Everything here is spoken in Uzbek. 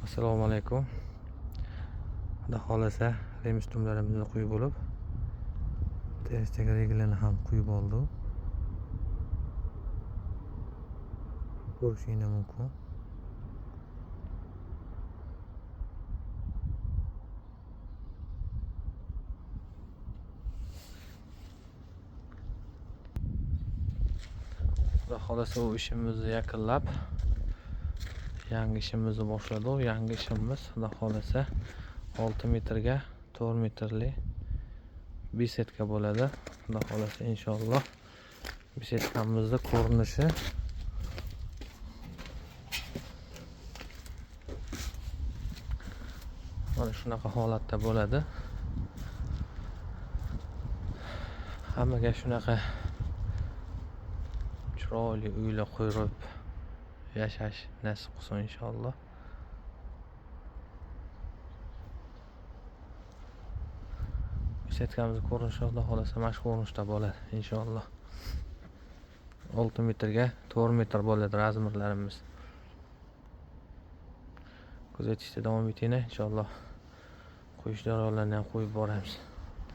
Assalomu alaykum. Xudo xohlasa remistumlarimizni quyib bo'lib, teristagi reglani ham quyib oldi. Ko'rishingiz mumkin. Xudo xohlasa u ishimizni yakunlab yangi ishimizni boshladik. Yangi ishimiz Xudo xohlasa 6 metrga 4 metrli bisetka bo'ladi. Xudo xohlasa inshaalloh bisetkamizni ko'rinishi mana shunaqa holatda bo'ladi. Hammaga shunaqa chiroyli uylar qurib yashash nasib qilsin inshaalloh. Bisetkamizni ko'rinishi Xudo xohlasa mana shu ko'rinishda bo'ladi inshaalloh. 6 metrga 4 metr bo'ladi razmerlarimiz. Kuzatishda davom etinglar inshaalloh. Qo'yish jarayonlarini ham qo'yib boramiz.